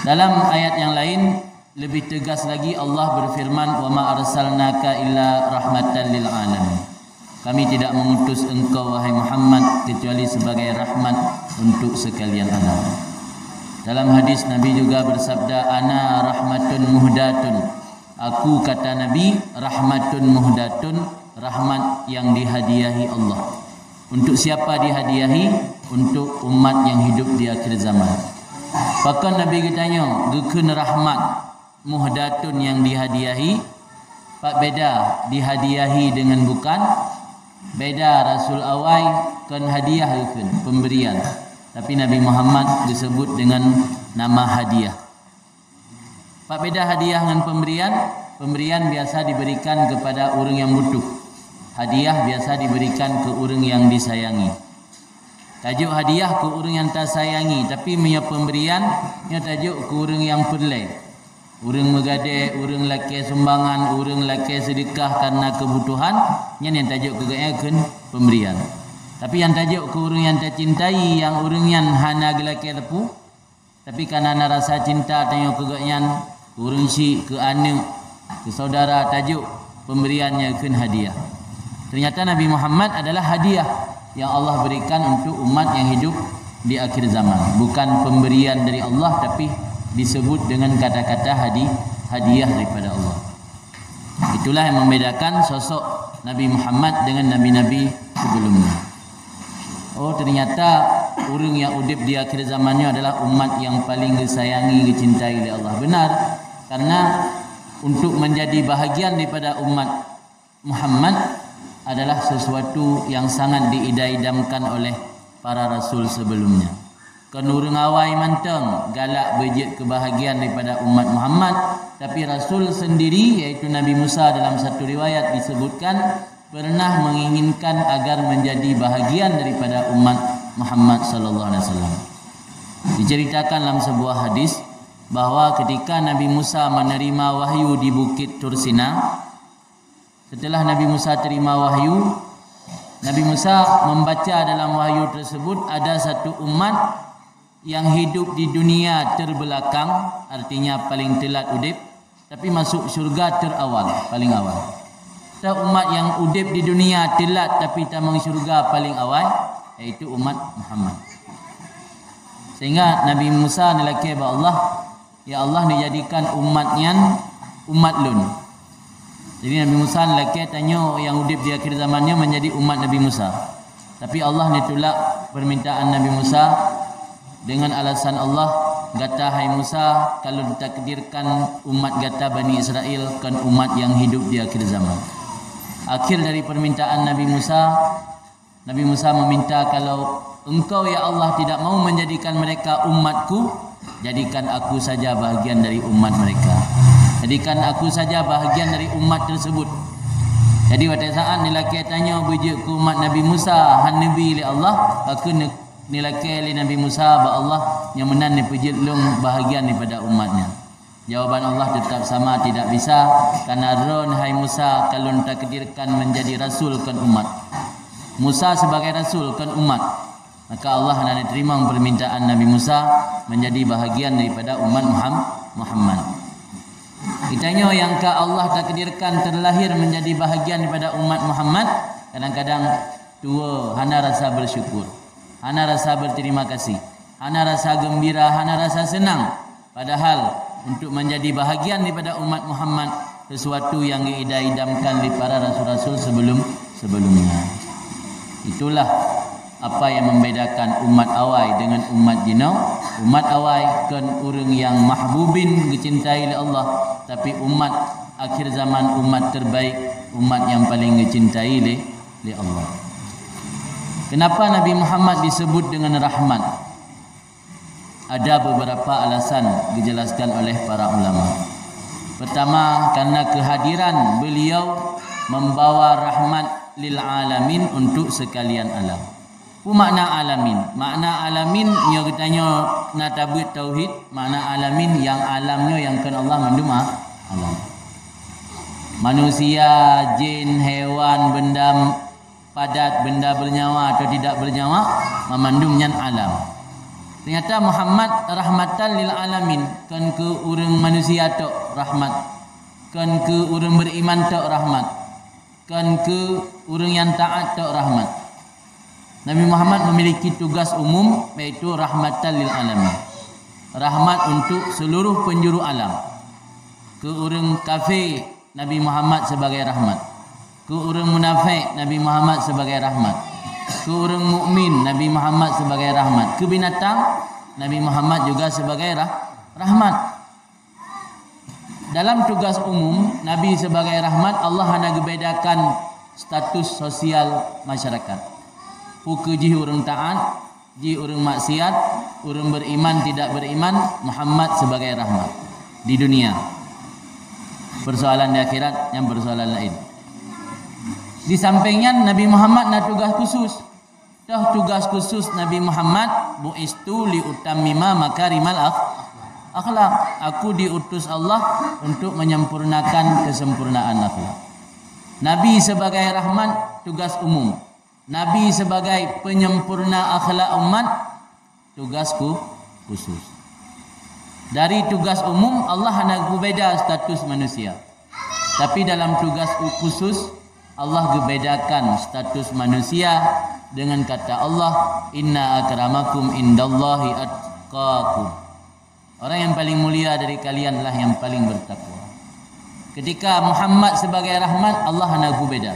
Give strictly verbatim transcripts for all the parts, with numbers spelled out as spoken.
Dalam ayat yang lain, lebih tegas lagi Allah berfirman, "Wa ma arsalnaka illa rahmatan lil alamin." Kami tidak mengutus engkau, wahai Muhammad, kecuali sebagai rahmat untuk sekalian alam. Dalam hadis, Nabi juga bersabda, "Ana rahmatun muhdatun." Aku, kata Nabi, rahmatun muhdatun, rahmat yang dihadiahi Allah. Untuk siapa dihadiahi? Untuk umat yang hidup di akhir zaman. Pakon Nabi geutanyoe geukheun rahmat muhdatun yang dihadiahi? Pat beda dihadiahi dengan bukan? Beda, rasul awai kon hadiah geukheun, pemberian. Tapi Nabi Muhammad disebut dengan nama hadiah. Pat beda hadiah ngon pemberian? Pemberian biasa diberikan kepada ureuëng yang butuh. Hadiah biasa diberikan ke ureuëng yang disayangi. Tajok hadiah ke ureuëng yang tasayangi, tapi meunyoe pemberian, nyoe tajok ke ureuëng yang peureulée. Ureuëng meugadée, ureuëng lakée sumbangan, ureuëng lakée seudeukah karena keubutuhan, nyan nyang tajok keu gobnyan kheun pemberian. Tapi nyang tajok ke ureuëng nyang tacintai, nyang ureuëng nyan hana geulakée teupeu, tapi kana na rasa cinta tanyoe keu gobnyan, keu ureuëng syik, keu aneuëk, keu saudara, tajok pemberian nyan kheun hadiah. Ternyata Nabi Muhammad adalah hadiah yang Allah berikan untuk umat yang hidup di akhir zaman. Bukan pemberian dari Allah, tapi disebut dengan kata-kata hadi-, hadiah daripada Allah. Itulah yang membedakan sosok Nabi Muhammad dengan nabi-nabi sebelumnya. Oh, ternyata ureuëng yang udeb di akhir zaman nyoe adalah umat yang paling geusayangi, geucintai oleh Allah. Benar, karena untuk menjadi bahagian daripada umat Muhammad adalah sesuatu yang sangat diidam-idamkan oleh para rasul sebelumnya. Kon ureuëng awai mantong galak beujeuet keu bahagian daripada umat Muhammad, tapi rasul sendiri, yaitu Nabi Musa, dalam satu riwayat disebutkan, pernah menginginkan agar menjadi bahagian daripada umat Muhammad sallallahu alaihi wasallam. Diceritakan dalam sebuah hadis bahwa ketika Nabi Musa menerima wahyu di Bukit Tursina, setelah Nabi Musa terima wahyu, Nabi Musa membaca dalam wahyu tersebut ada satu umat yang hidup di dunia terbelakang, artinya paling telat udeb, tapi masuk syurga terawal, paling awal. Teuh umat yang udeb di dunia telat tapi tamong syurga paling awal, yaitu umat Muhammad. Sehingga Nabi Musa neulakée bak Allah, "Ya Allah, neujadikan umat nyan umat lôn." Jadi Nabi Musa neulakée tanyoe nyang udeb di akhir zaman nyoe menjadi umat Nabi Musa. Tapi Allah neutulak permintaan Nabi Musa dengan alasan Allah, "Gata, hai Musa, ka lôn takdirkan umat gata, Bani Israel, kon umat nyang hidup di akhir zaman." Akhir dari permintaan Nabi Musa, Nabi Musa meminta, "Kalau Engkau, ya Allah, tidak mau menjadikan mereka umat-Ku, jadikan aku saja bahagian dari umat mereka. Jadikan aku saja bahagian dari umat tersebut." Jadi, watée saát neulakée tanyoe beujeuet keu umat Nabi Musa hana neubi lé Allah, ka kheun neulakée lé Nabi Musa bak Allah, "Nyang meunan neupeujeuet lôn bahagian daripada umat nyan." Jawaban Allah tetap sama, "Tidak bisa, karena droen, hai Musa, ka lôn takdirkan menjadi rasul kon umat." Musa sebagai rasul kon umat. Maka Allah hana terima permintaan Nabi Musa menjadi bahagian daripada umat Muham-, Muhammad. Geutanyoe nyang ka Allah takdirkan terlahir menjadi bahagian daripada umat Muhammad, kadang-kadang tuwoe hana rasa bersyukur, hana rasa berterima kasih, hana rasa gembira, hana rasa senang. Padahal untuk menjadi bahagian daripada umat Muhammad, sesuatu yang diidam-idamkan oleh para rasul-rasul sebelum-sebelumnya. Itulah apa yang membedakan umat awai dengan umat jinoe. Umat awai kon ureuëng nyang mahbubin, geucintai lé Allah, tapi umat akhir zaman, umat terbaik, umat yang paling geucintai lé, lé Allah. Kenapa Nabi Muhammad disebut dengan rahmat? Ada beberapa alasan dijelaskan oleh para ulama. Pertama, karena kehadiran beliau membawa rahmat lil alamin, untuk sekalian alam. Peue makna alamin? Makna alamin, nyoe geutanyoe na tabeuet tauhid, makna alamin nyang alam nyoe nyang kon Allah mandum a-, alam. Manusia, jin, hewan, benda padat, benda bernyawa atau tidak bernyawa, mamandum nyan alam. Ternyata Muhammad rahmatan lil alamin, kon keu ureuëng manusia tok rahmat, kon keu ureuëng beriman tok rahmat, kon keu ureuëng nyang taat tok rahmat. Nabi Muhammad memiliki tugas umum, yaitu rahmatan lil alamin. Rahmat untuk seluruh penjuru alam. Keu ureuëng kafé, Nabi Muhammad sebagai rahmat. Keu ureuëng munafék, Nabi Muhammad sebagai rahmat. Keu ureuëng mukmin, Nabi Muhammad sebagai rahmat. Keu binatang, Nabi Muhammad juga sebagai rah-, rahmat. Dalam tugas umum, Nabi sebagai rahmat, Allah hana geubedakan status sosial masyarakat. Peu kheueh jih ureuëng taat, jih ureuëng maksiat, ureuëng beriman, tidak beriman, Muhammad sebagai rahmat di dunia. Persoalan di akhirat nyang persoalan lain. Di samping nyan, Nabi Muhammad na tugas khusus. Toh tugas khusus Nabi Muhammad, "Bu'istu li utammima makarimal akh-, akhlak." Aku diutus Allah untuk menyempurnakan kesempurnaan akhlak. Nabi sebagai rahmat, tugas umum. Nabi sebagai penyempurna akhlak umat, tugas khu-, khusus. Dari tugas umum, Allah hana geubeda status manusia. Tapi dalam tugas u-, khusus, Allah geubedakan status manusia dengan kata Allah, "Inna akramakum indallahi atqakum." Orang yang paling mulia dari kalian adalah yang paling bertakwa. Ketika Muhammad sebagai rahmat, Allah hana geubeda.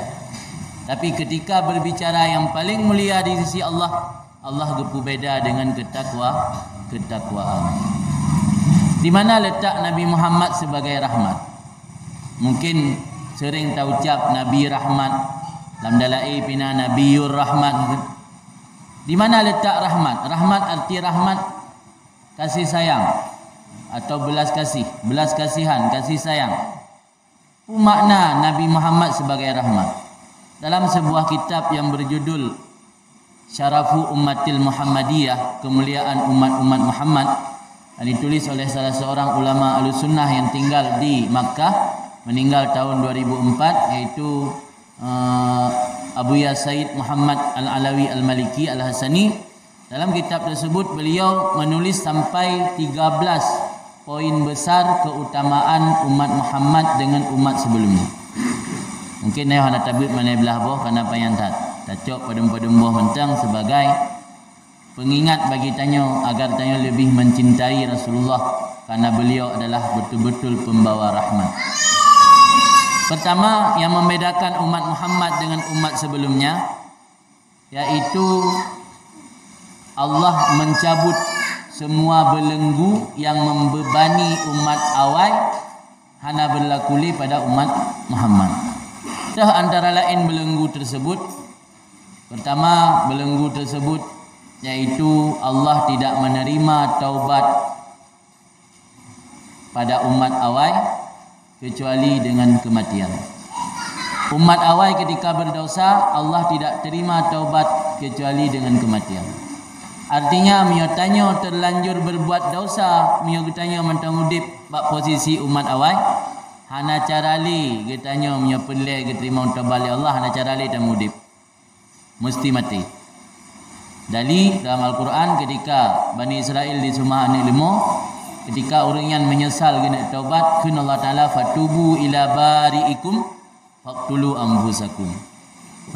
Tapi ketika berbicara yang paling mulia di sisi Allah, Allah geupubeda dengan ketakwa-, ketakwaan. Di mana letak Nabi Muhammad sebagai rahmat? Mungkin sering taucap Nabi Rahmat, lam dala'i pina Nabiur Rahmat. Di mana letak rahmat? Rahmat arti rahmat kasih sayang atau belas kasih, belas kasihan, kasih sayang. Peue makna Nabi Muhammad sebagai rahmat? Dalam sebuah kitab yang berjudul Syarafu Ummatil Muhammadiyah, Kemuliaan Umat-Umat Muhammad, yang ditulis oleh salah seorang ulama Ahlussunnah yang tinggal di Makkah, meninggal tahun dua ribu empat, yaitu, eh, Abuya Said Muhammad Al-Alawi Al-Maliki Al-Hasani. Dalam kitab tersebut, beliau menulis sampai tiga belas poin besar keutamaan umat Muhammad dengan umat sebelumnya. Mungkin nyoe hana tabeuet meunyoe blaih boh karena panyang that. Tacok padum-padum boh mantong sebagai pengingat bagi tanyoe agar tanyoe lebih mencintai Rasulullah karena beliau adalah betul-betul pembawa rahmat. Pertama, yang membedakan umat Muhammad dengan umat sebelumnya, yaitu Allah mencabut semua belenggu yang membebani umat awai hana berlaku lé pada umat Muhammad. Teuh antara laén belenggu tersebut, pertama, belenggu tersebut yaitu Allah tidak menerima taubat pada umat awai kecuali dengan kematian. Umat awai ketika berdosa, Allah tidak terima taubat kecuali dengan kematian. Artinya, meunyoe tanyoe terlanjur berbuat dosa, meunyoe geutanyoe mantong udeb bak posisi umat awai, hana cara lé geutanyoe meunyoe peureulée geuteurimong taubat lé Allah, hana cara lé tanyoe udeb. Meusti maté. Dali dalam Al-Quran, ketika Bani Israel diseumah aneuëk leumo, ketika ureuëng nyan meunyeusal geuneuk taubat, kheun Allah Taala, "Fatubu ila bari'ikum faqtulu anfusakum."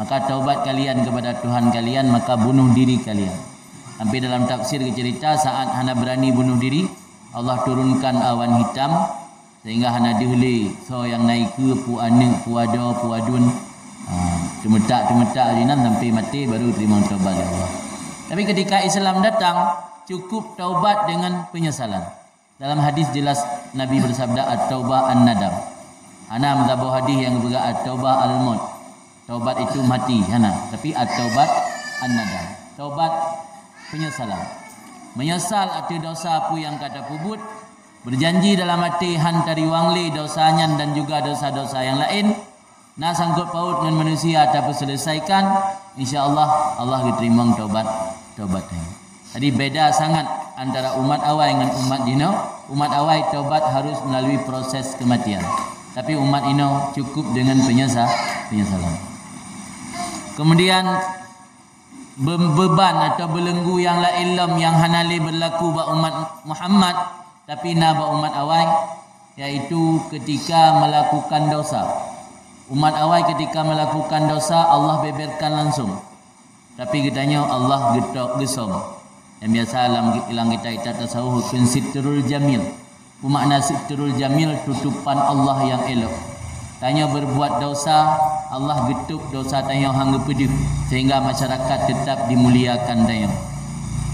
Maka taubat kalian kepada Tuhan kalian, maka bunuh diri kalian. Sampai dalam tafsir geucerita, saat hana berani bunuh diri, Allah turunkan awan hitam, sehingga hana deuh lé soe nyang na ikeue, peue aneuëk, peue adoe, peue aduen. Ha, teumetak-teumetak sinan sampai maté baru teurimong taubat lé Allah. Tapi ketika Islam datang, cukup taubat dengan penyesalan. Dalam hadis jelas Nabi bersabda, "At-taubah an-nadam." Hana meusaboh hadis nyang geupeugah at-taubah al-maut. Taubat itu mati, hana. Tapi at-taubat an-nadam. Taubat penyesalan. Menyesal ateueh dosa peue nyang ka tapeubuet, berjanji dalam até han tariwang lé dosa nyan dan juga dosa-dosa nyang laén, na sangkot paut ngon manusia tapeuselesaikan, insya Allah, Allah geuteurimong taubat, taubat nyan. Jadi, beda sangat antara umat awai ngon umat jinoe. Umat awai taubat harus melalui proses kematian. Tapi umat inoe cukup dengan penyesa-, penyesalan. Kemudian, be-, beban atau beulenggu nyang laén lom nyang hana lé beulaku bak umat Muhammad, tapi na bak umat awai, yaitu ketika melakukan dosa. Umat awai ketika melakukan dosa, Allah beberkan langsung. Tapi geutanyoe Allah geutok geusom. Nyang biasa lam, lam kitab-kitab tasawuf kheun sitrul jamil. Peue makna sitrul jamil? Tutupan Allah nyang elok. Tanyoe berbuat dosa, Allah geutup dosa tanyoe han geupeudeuh, sehingga masyarakat tetap dimuliakan tanyoe.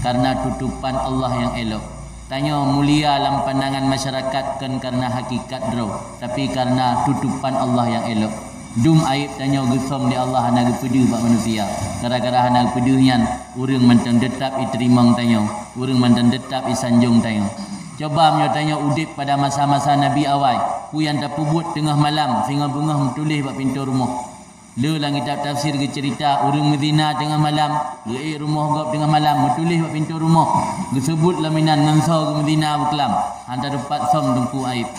Karena tutupan Allah nyang elok. Tanyoe mulia lam pandangan masyarakat kon karena hakikat droe, tapi karena tutupan Allah nyang elok. Dum aéb tanyoe geusom lé Allah hana geupeudeuh bak manusia. Gara-gara hana geupeudeuh nyan, ureuëng mantong teutap iteurimong tanyoe, ureuëng mantong teutap isanjong tanyoe. Coba meunyoe tanyoe udeb pada masa-masa Nabi awai, peue nyang tapeubuet teungoh malam singoh beungoh meutuléh bak pintoe rumoh. Le lam kitab tafsir geuceurita ureuëng meuzina teungoh malam, geuék rumoh gob teungoh malam, meutuléh bak pintoe rumoh, geuseubut lom inan ngon soe geumeuzina beukelam, han tatupat som teungku aéb.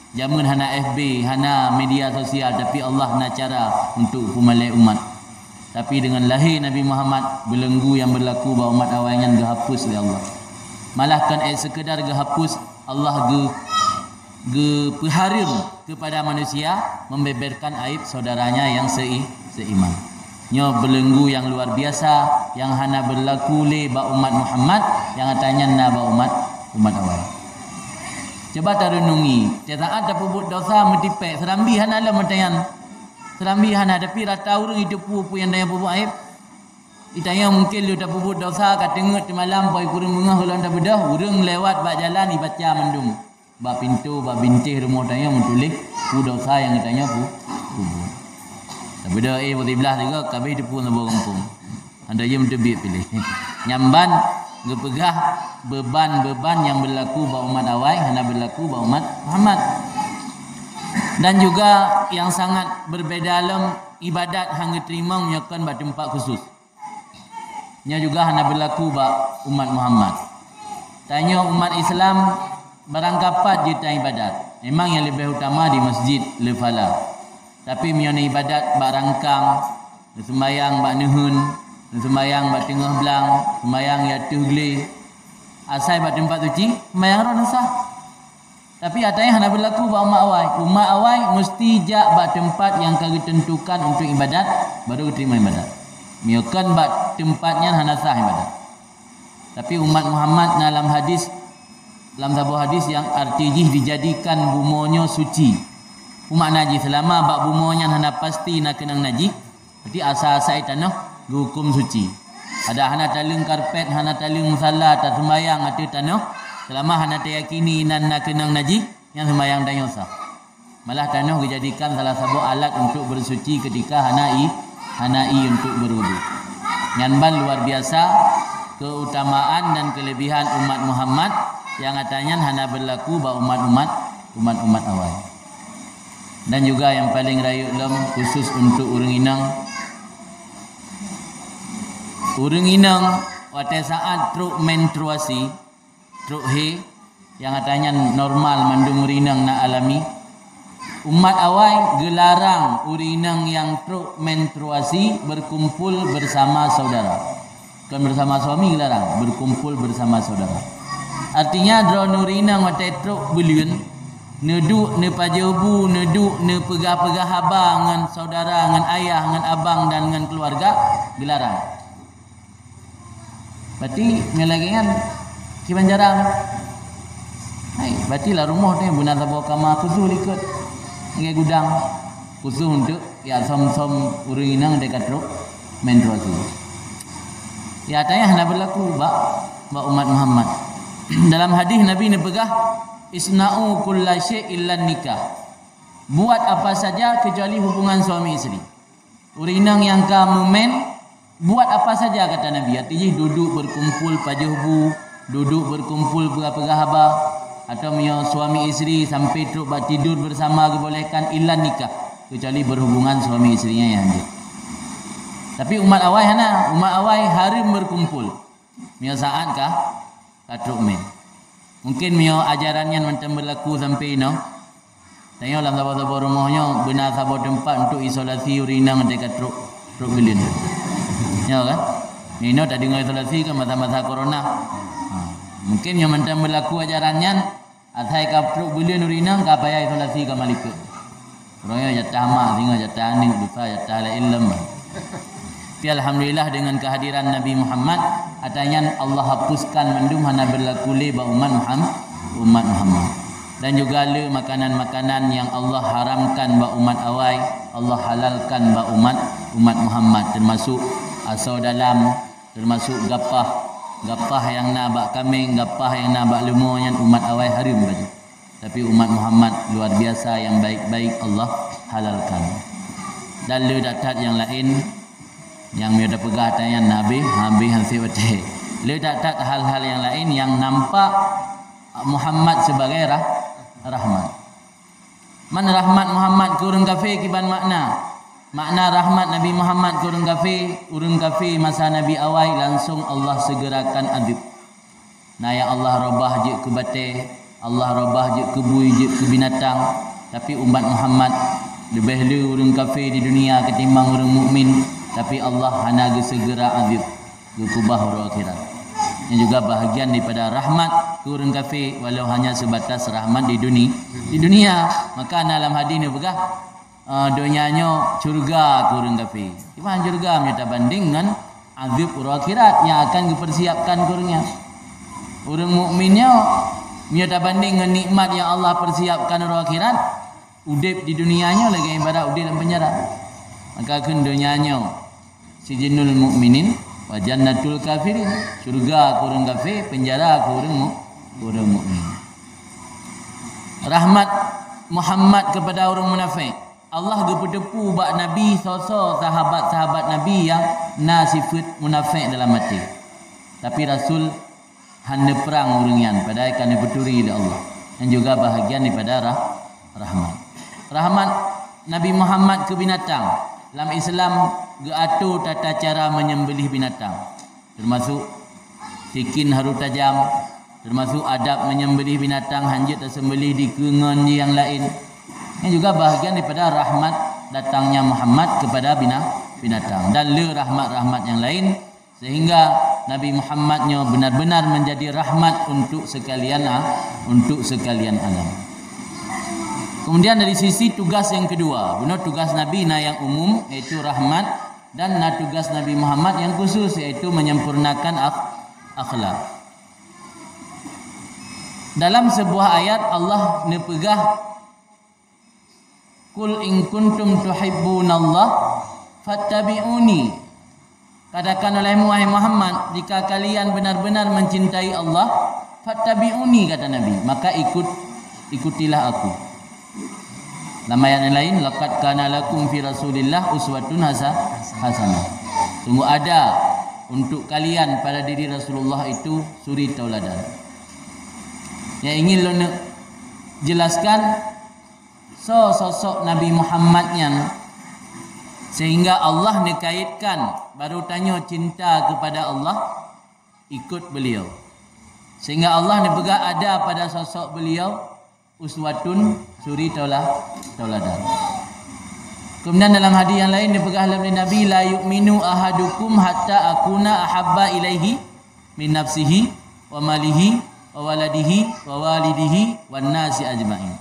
Jameun hana F B, hana media sosial, tapi Allah na cara untuk peumalée umat. Tapi deungon lahé Nabi Muhammad, beulenggu nyang beulaku bak umat awai nyan geuhapus lé Allah. Malah kon ék seukeudar geuhapus, Allah geu-, geupeuhareuem kepada manusia membeberkan aib saudaranya yang sei-, seiman. Nyoe beulenggu nyang luar biasa nyang hana beulaku lé bak umat Muhammad, nyang ata nyan na bak umat, umat awai. Cuba tareunungi, tiep saát tapeubuet dosa meutipék, seurambi hana lom ata nyan. Seurambi hana, tapi rata ureuëng iteupeue peue nyang tanyoe peubuet aib. Di tanyoe mungken lheueh tapeubuet dosa, ka teungeut teumalam, poh kureueng beungoh gohlom tabeudôh, ureuëng lewat bak jalan ibaca mandum. Bak pintoe, bak bintéh rumoh tanyoe meutuléh peue dosa nyang geutanyoe pu-, peubuet. Tabeudôh, eh, bak siblah sigoe, ka abéh teupeue saboh gampông. Anda je meuteubiet piléh. Nyan ban geupeugah beuban-beuban nyang beulaku bak umat awai, hana beulaku bak umat Muhammad. Dan juga nyang sangat beubeda lom, ibadat han geuteurimong meunyoe kon bak teumpat khusus. Nyoe juga hana beulaku bak umat Muhammad. Tanyoe umat Islam barangkapat jeuet ibadat. Memang nyang leubeh utama di masjid le phala. Tapi meunyoe ibadat bak rangkang, neuseumayang bak neuheun, neuseumayang bak teungoh blang, seumayang di ateueh glé, asai bak teumpat suci, seumayang droe sah. Tapi ata nyan hana beulaku bak umat awai. Umat awai musti jak bak teumpat nyang ka geuteuntukan untuk ibadat, baru geuteurima ibadat. Meunyoe kon bak teumpat nyan hana sah ibadat. Tapi umat Muhammad na lam hadis, lam saboh hadis nyang arti jih dijadikan bumoe nyoe suci. Peue makna jih? Seulama bak bumoe nyan hana pasti na keunong najih, berarti asai-asai tanoh geuhuköm suci. Ada hana taleueng karpet, hana taleueng musala, taseumayang ateueh tanoh, seulama hana tayakini inan na keunong najih, nyan seumayang tanyoe sah. Malah tanoh geujadikan salah saboh alat untuk beusuci ketika hana ié, hana ié untuk beuwudu. Nyan ban luar biasa keutamaan dan keulebihan umat Muhammad nyang ata nyan hana beulaku bak umat-umat, umat-umat awai. Dan juga nyang paleng rayeuk lom khusus untuk ureuëng inong. Ureuëng inong watée saát trok menstruasi, trok haid, nyang ata nyan normal mandum ureuëng inong na alami. Umat awai geularang ureuëng inong nyang trok menstruasi berkumpul bersama saudara. Kon bersama suami geularang, berkumpul bersama saudara. Artinya, droeneuh ureuëng inong watée trok buleuen, neuduek neupajoh bu, neuduek neupeugah-peugah haba ngon saudara, ngon ayah, ngon abang dan ngon keuluwarga, geularang. Berarti meunyoe lagée nyan, kiban cara. Hai, berarti lam rumoh teuh beuna saboh kama khusus likot lagée gudang. Khusus untuk ya som-som ureuëng inong deuka trok menstruasi. Ya, ata nyan hana beulaku bak, bak umat Muhammad. Dalam hadis Nabi neupeugah, "Isna'u kulla syai' illa nikah." Buat apa saja kecuali hubungan suami isteri. Ureuëng inong nyang ka meumen, buat apa saja kata Nabi. Arti jih duduek berkumpul pajoh bu, duduek berkumpul peugah-peugah haba, atau meunyoe suami isteri sampai trok bak tidur bersama geubolehkan illa nikah, kecuali berhubungan suami istrinya yang jeuet. Tapi umat awai hana, umat awai hareuem berkumpul. Meunyoe saát ka, ka trok men. Mungkin meunyoe ajaran nyan mantong beulaku sampai inoe, tanyoe lam saboh-saboh rumoh nyoe beuna saboh teumpat untuk isolasi ureuëng inong teuka trok, trok buleuen. Nyoe kan? Nyoe tadeungoe isolasi kan masa-masa corona. Ha. Mungkin nyang mantong beulaku ajaran nyan, asai ka trok buleuen ureueng inong ka payah isolasi ka malikot. Ureueng nyoe jatah mak, singoh jatah aneuk, lusa jatah laén lom. Tapi alhamdulillah, dengan kehadiran Nabi Muhammad, ata nyan Allah hapuskan mandum, hana beulaku lé bak umat Muham-, umat Muhammad. Dan juga le makanan-makanan nyang Allah haramkan bak umat awai, Allah halalkan bak umat, umat Muhammad, termasuk asoe dalam, termasuk gapah, gapah nyang na bak kaméng, gapah nyang na bak leumo nyan umat awai hareuem baju. Tapi umat Muhammad luar biasa, nyang baik-baik Allah halalkan. Dan le that-that nyang laén nyang meunyoe tapeugah ata nyan habéh, habéh han sép watée. Le that-that hal-hal nyang laén nyang nampak Muhammad sebagai rah-, rahmat. Man rahmat Muhammad keu ureueng kafé kiban makna? Makna rahmat Nabi Muhammad keu ureueng kafé, ureueng kafé masa Nabi awai langsong Allah segerakan adeueb. Na nyang Allah robah jeuet keu batée, Allah robah jeuet keu bui, jeuet keu binatang. Tapi umat Muhammad leubeh le ureueng kafé di dunia ketimbang ureueng mukmin, tapi Allah hana geuseugera adeueb, geukeubah uroe akhirat. Nyan juga bahagian daripada rahmat keu ureueng kafé, walau hanya sebatas rahmat di duni-, di dunia. Maka na lam hadis neupeugah, eh, donya nyoe syeuruga keu ureueng kafé. Kiban syeuruga meunyoe tabandeng ngon adeueb uroe akhirat nyang akan geupeursiapkan keu ureueng nyan. Ureueng mukmin nyoe meunyoe tabandeng ngon nikmat nyang Allah peursiapkan uroe akhirat, udeb di dunia nyoe lagée ibarat udeb lam penjara. Maka kheun donya nyoe sijnul mukminin wa jannatul kafirin, syeuruga keu ureueng kafé, penjara keu ureueng mu-, keu ureueng mukmin. Rahmat Muhammad kepada ureueng munafék. Allah geupeuteupeue bak Nabi soe-soe sahabat-sahabat Nabi nyang na sifeuet munafék dalam até. Tapi Rasul hana prang ureueng nyan, padahai ka neupeuturi lé Allah. Nyan juga bahagian daripada rah-, rahmat. Rahmat Nabi Muhammad keu binatang. Lam Islam geuatur tata cara menyembelih binatang. Termasuk sikin harus tajam, termasuk adab menyembelih binatang, hanjeuet tasembelih dikeue ngon nyang laén. Ini juga bahagian daripada rahmat datangnya Muhammad kepada bina-, binatang. Dan le rahmat-rahmat nyang laén, sehingga Nabi Muhammad nyoe benar-benar menjadi rahmat untuk sekalian a-, untuk sekalian alam. Kemudian dari sisi tugas yang kedua, bunoe tugas Nabi na nyang umum, yaitu rahmat, dan na tugas Nabi Muhammad nyang khusus, yaitu menyempurnakan akh-, akhlak. Dalam sebuah ayat Allah neupeugah, "Qul in kuntum tuhibbunallah fattabi'uni." Katakan olehmu, wahai Muhammad, "Jika kalian benar-benar mencintai Allah, fattabi'uni," kata Nabi, "maka ikut, ikutilah aku." Lam ayat yang lain, "Laqad kana lakum fi Rasulillah uswatun hasa-, hasanah." Sungguh ada untuk kalian pada diri Rasulullah itu suri tauladan. Yang ingin lôn jelaskan, soe sosok Nabi Muhammad nyan, sehingga Allah neukaitkan baru tanyoe cinta kepada Allah, ikut beliau. Sehingga Allah neupeugah ada pada sosok beliau uswatun, suri taula-, tauladan. Kemudian dalam hadis yang lain neupeugah lé Nabi, "La yu'minu ahadukum hatta akuna ahabba ilaihi min nafsihi wa malihi wa waladihi wa walidihi wan nasi ajma'in."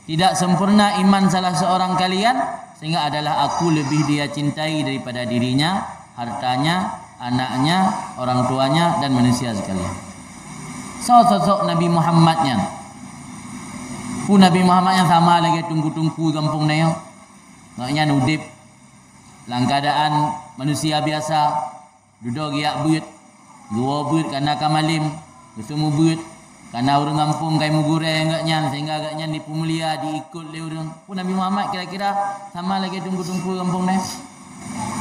Tidak sempurna iman salah seorang kalian sehingga adalah aku lebih dia cintai daripada dirinya, hartanya, anaknya, orang tuanya, dan manusia sekalian. Soe sosok Nabi Muhammad nyan? Peue Nabi Muhammad nyan sama lagée teungku-teungku gampông nyoe? Gobnyan udeb lam keuadaan manusia biasa, dudoe geujak beuet, geuwoe beuet kana ka malem, geuseumeubeuet kana ureuëng gampông ka meugurée gobnyan, sehingga gobnyan dipeumulia, diikot lé ureuëng. Peue Nabi Muhammad kira-kira sama lagée teungku-teungku gampông nyoe?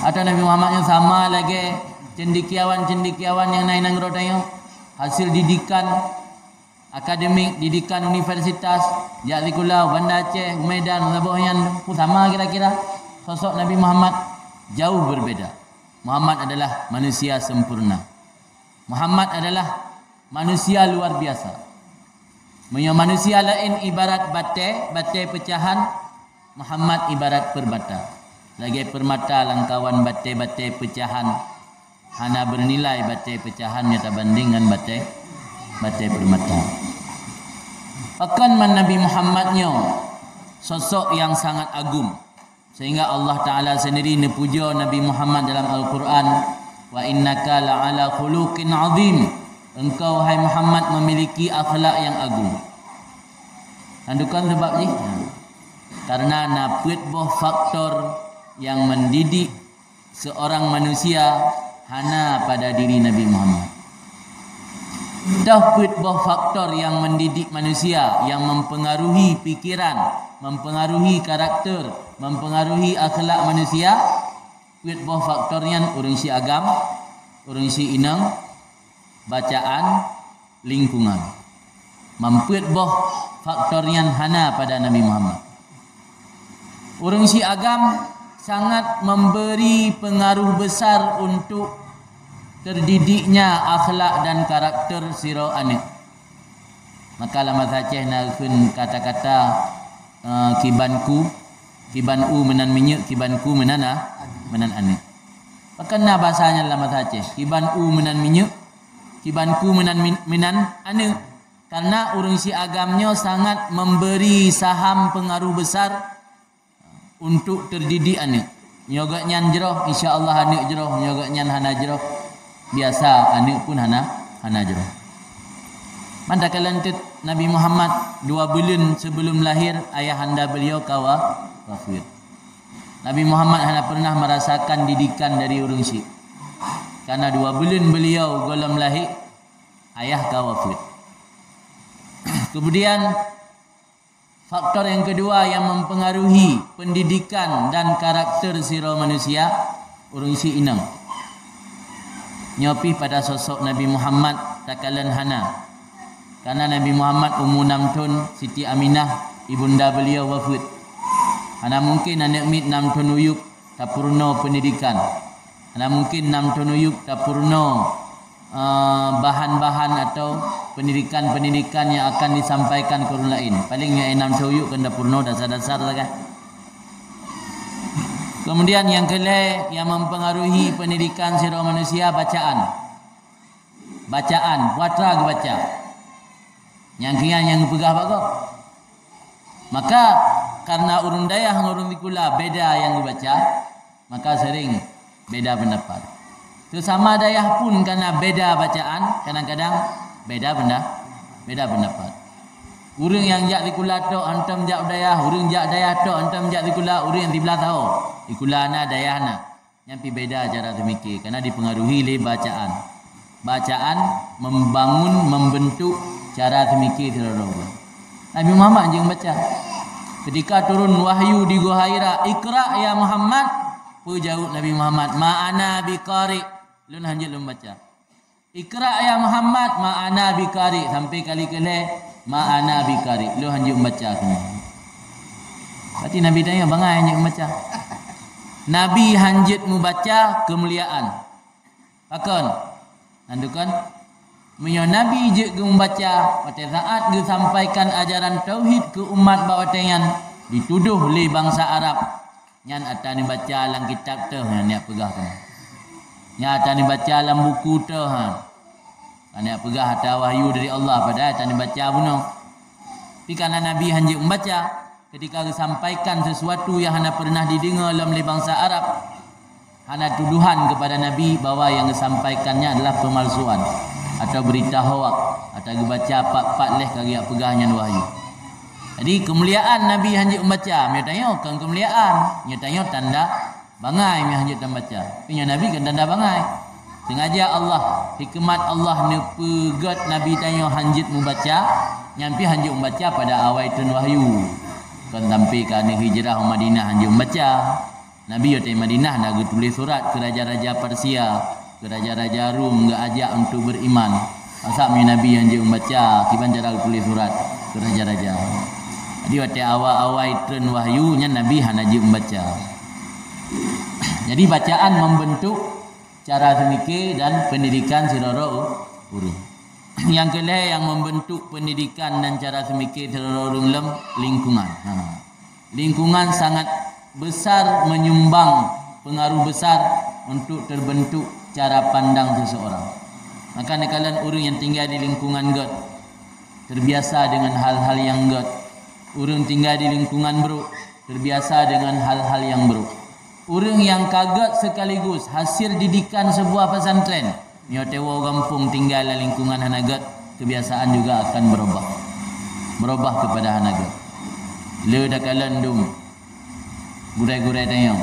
Atawa Nabi Muhammad nyoe sama lagée cendekiawan-cendekiawan nyang na i nanggroe tanyoe? Hasil didikan akademik, didikan universitas, jak sikula u Banda Aceh, u Medan, u saboh nyan, peue sama kira-kira sosok Nabi Muhammad? Jauh berbeda. Muhammad adalah manusia sempurna. Muhammad adalah manusia luar biasa. Meunyoe manusia laén ibarat batée, batée peucahan, Muhammad ibarat peurmata. Lagée peurmata lam kawan batée-batée peucahan, hana bernilai batée peucahan nyoe tabanding ngon batée, batée peurmata. Pakon man Nabi Muhammad nyoe sosok nyang sangat agum, sehingga Allah Ta'ala sendiri neupujoe Nabi Muhammad dalam Al-Quran, "Wa innaka la'ala khuluqin azim." Engkau, hai Muhammad, memiliki akhlak yang agung. Nyan dukon sabab jih? Karena na peuet boh faktor yang mendidik seorang manusia hana pada diri Nabi Muhammad. Toh peuet boh faktor yang mendidik manusia, yang mempengaruhi pikiran, mempengaruhi karakter, mempengaruhi akhlak manusia? Peuet boh faktor nyan: ureuëng si agam, ureuëng si inong, bacaan, lingkungan. Meuet boh faktor nyan hana pada Nabi Muhammad. Ureuëng si agam sangat memberi pengaruh besar untuk terdidiknya akhlak dan karakter sidroe aneuëk. Maka lam bahasa Aceh na kheun kata-kata, eh, kiban ku, kiban u meunan minyeuk, kiban ku meunan a-, meunan aneuëk. Pakon na bahasa nyan lam bahasa Aceh, kiban u meunan minyeuk, kiban ku meunan min-, meunan aneuëk. Karena ureuëng si agam nyoe sangat memberi saham pengaruh besar untuk terdidik aneuëk. Nyoe gobnyan jroh, insya Allah aneuëk jroh. Nyoe gobnyan hana jroh, biasa aneuëk pun hana, hana jroh. Man takalon teuk Nabi Muhammad dua buleuen sebelum lahir, ayahanda beliau ka wa-, wafat. Nabi Muhammad hana pernah merasakan didikan dari ureuëng syik. Karena dua buleuen beliau gohlom lahé, ayah ka wafat. Kemudian, faktor yang kedua yang mempengaruhi pendidikan dan karakter sidroe manusia, ureuëng syik inong. Nyoe pih pada sosok Nabi Muhammad takalon hana. Karena Nabi Muhammad umu enam thon, Siti Aminah, ibunda beliau, wafat. Hana mungkin aneuëk miet enam thon u yup tapeurunoe pendidikan. Hana mungkin enam thon u yup tapeurunoe, eh, bahan-bahan atau pendidikan-pendidikan yang akan disampaikan keu ureuëng laén. Paléng nyoe enam thon u yup kon tapeurunoe dasar-dasar sagai. Kemudian nyang keulhée yang mempengaruhi pendidikan sidroe manusia, bacaan. Bacaan, peue atra geubaca. Nyang keu nyan nyang geupeugah bak gob. Maka, karena ureuëng dayah ngon ureuëng sikula beda nyang geubaca, maka sering beda pendapat. Seusama dayah pun karena beda bacaan, kadang-kadang beda penda-, beda pendapat. Ureuëng nyang jak sikula tok hantom jak u dayah, ureuëng jak dayah tok hantom jak sikula, ureuëng nyang siblah saho, sikula na, dayah na. Nyan pih beda cara seumike, karena dipengaruhi lé bacaan. Bacaan membangun, membentuk cara seumike sidroe-droe ureuëng. Nabi Muhammad hanjeuet baca. Ketika turun wahyu di Gua Hira, "Iqra ya Muhammad," peue jaweueb Nabi Muhammad, "Ma ana biqari, lôn hanjeuet lôn baca." "Iqra ya Muhammad, ma ana biqari," sampai kali keulhée, "Ma ana biqari, lôn hanjeuet baca keunoe." Berarti Nabi tanyong, "Bangai hanjeuet baca?" Nabi hanjeuet mubaca keumuliaan. Pakon? Nyan dukon, meunyoe Nabi jeuet geumubaca, watée saát geusampaikan ajaran tauhid keu umat bak watée nyan, ditudoh lé bansa Arab, "Nyan ata neubaca lam kitab teuh, nyan neujak peugah keunoe. Nyan ata neubaca lam buku teuh, ha. Nyan neujak peugah ata wahyu dari Allah, padahai ata neubaca bunoe." Tapi karena Nabi hanjeuet mubaca, ketika geusampaikan sesuatu nyang hana pernah dideungoe lom lé bansa Arab, hana tuduhan kepada Nabi bahwa nyang geusampaikan nyan adalah pemalsuan atau berita hoak, atau geubaca pat-pat lheueh ka geujak peugah nyan wahyu. Jadi, keumuliaan Nabi hanjeuet mubaca, meunyoe tanyoe kon keumuliaan, meunyoe tanyoe tanda bangai meunyoe hanjeuet tabaca. Tapi nyoe Nabi kon tanda bangai. Sengaja Allah, hikmat Allah neupeugét Nabi tanyoe hanjeuet mubaca, nyan pih hanjeuet mubaca pada awai treun wahyu. Kon sampai ka neuhijrah u Madinah hanjeuet mubaca. Nabi watée Madinah na geutuléh surat keu raja-raja Persia, keu raja-raja Rom, geuajak untuk beriman. Masa meunyoe Nabi hanjeuet mubaca, kiban cara geutuléh surat keu raja-raja. Jadi, watée awai-awai treun wahyu, nyan Nabi hana jeuet mubaca. Jadi, bacaan membentuk cara seumike dan pendidikan sidroe-droe ureuëng. Nyang keulhée nyang membentuk pendidikan dan cara seumike sidroe-droe ureuëng lom lingkungan. Ha. Lingkungan sangat besar menyumbang pengaruh besar untuk terbentuk cara pandang seseorang. Maka neukalon ureuëng nyang tinggai di lingkungan gét, terbiasa dengan hal-hal nyang gét. Ureuëng tinggai di lingkungan brok, terbiasa dengan hal-hal nyang brok. Ureuëng nyang ka gét sekaligus hasil didikan sebuah pesantren, meunyoe teuwoe gampông tinggai lam lingkungan hana gét, kebiasaan juga akan berubah. Berubah kepada hana gét. Le takalon dum gurée-gurée tanyoe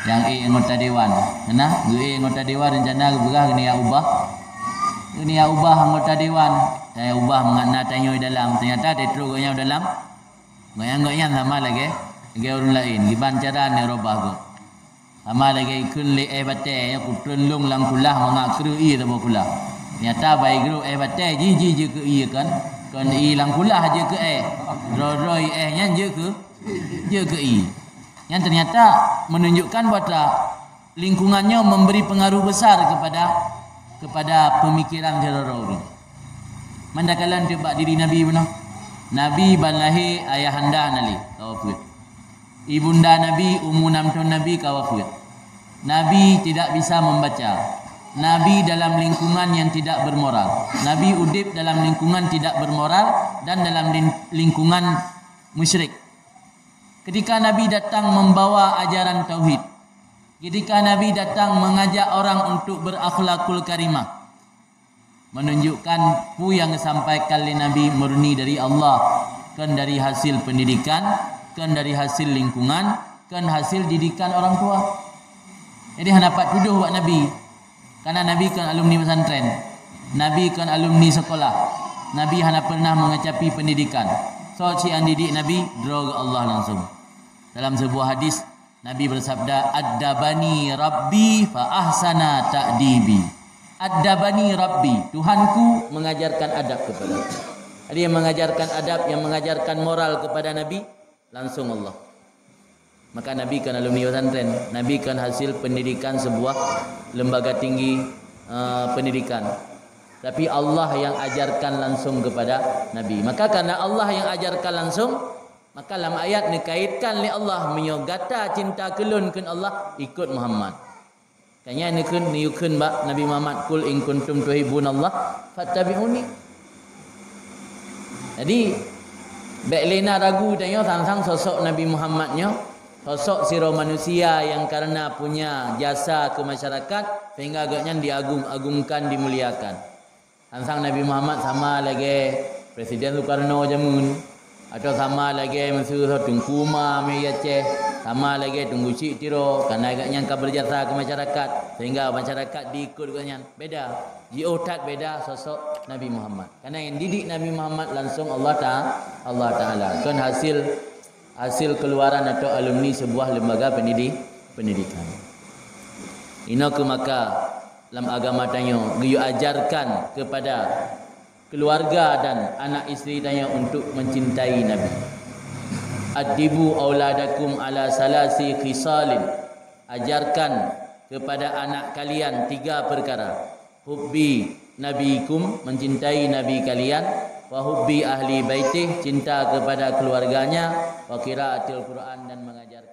nyang ék anggota dewan. Nah, geuék anggota dewan rencana geupeugah geuniyak ubah. Geuniyak ubah anggota dewan. Tanyoe ubah mangat na tanyoe dalam. Ternyata teutrok geuhnyan dalam. Geuhnyan-geuhnyan sama lagée, lagée ureuëng laén. Kiban cara neurubah geuh. Sama lagée ikheun lé éh batée, ya, kutreun lôn lam kulah mangat kreueh ié saboh kulah. Nyata bai groe éh batée jih, jih jeuet keu ié kan. Kon ié lam kulah jeuet keu éh. Droe-droe éh nyan jeuet keu, jeuet keu ié. Nyan ternyata menunjukkan bahwa lingkungan nyoe memberi pengaruh besar kepada, kepada pemikiran sidroe ureuëng. Mandakalon teuh bak diri Nabi bunoe. Nabi ban lahé ayahanda hana lé, ka wafeuet. Ibunda Nabi, umu enam thon Nabi, ka wafeuet. Nabi tidak bisa membaca. Nabi dalam lingkungan yang tidak bermoral. Nabi udeb dalam lingkungan tidak bermoral dan dalam lin-, lingkungan musyrik. Ketika Nabi datang membawa ajaran tauhid, ketika Nabi datang mengajak orang untuk berakhlakul karimah, menunjukkan peue nyang disampaikan lé Nabi murni dari Allah, kon dari hasil pendidikan, kon dari hasil lingkungan, kon hasil didikan orang tua. Jadi hana pat tudoh bak Nabi, karena Nabi kon alumni pesantren, Nabi kon alumni sekolah, Nabi hana pernah mengecapi pendidikan. Soe cit nyang didik Nabi? Droe geuh Allah langsung. Dalam sebuah hadis, Nabi bersabda, "Addabani Rabbi fa ahsana ta'dibi." "Addabani Rabbi," Tuhanku mengajarkan adab kepada aku. Jadi yang mengajarkan adab, yang mengajarkan moral kepada Nabi, langsung Allah. Maka Nabi kan alumni pesantren, Nabi kan hasil pendidikan sebuah lembaga tinggi, eh, pendidikan. Tapi Allah yang ajarkan langsung kepada Nabi. Maka karena Allah yang ajarkan langsung, maka lam ayat neukaitkan lé Allah, "Meunyoe gata cinta keu Lôn," kheun Allah, "ikot Muhammad." Ka nyan neukheun, neuyue kheun bak Nabi Muhammad, "Qul in kuntum tuhibbunallah fattabi'uni." Jadi, bék lé na ragu tanyoe teuntang sosok Nabi Muhammad nyoe, sosok sidroe manusia nyang karena punya jasa keu masyarakat, sehingga gobnyan diagung-agungkan, dimuliakan. Teuntang Nabi Muhammad sama lagée Presiden Soekarno jameun, atau sama lagée miseue Teungku Umar Meuhajir Aceh, sama lagée Teungku Chik Tiro, karena gobnyan ka berjasa keu masyarakat, sehingga masyarakat diikot gobnyan. Beda, jiôh that beda sosok Nabi Muhammad. Karena nyang didik Nabi Muhammad langsung Allah Ta-, Allah Taala, kon hasil, hasil keluaran atau alumni sebuah lembaga pendidi-, pendidikan. Inoe keuh maka lam agama tanyoe geuyue ajarkan kepada keluarga dan anak isteri tanyoe untuk mencintai Nabi. "Addibu auladakum ala salasi khisalin." Ajarkan kepada anak kalian tiga perkara. "Hubbi nabikum," mencintai Nabi kalian, "wa hubbi ahli baitih," cinta kepada keluarganya, "wa qiraatil Quran," dan mengajar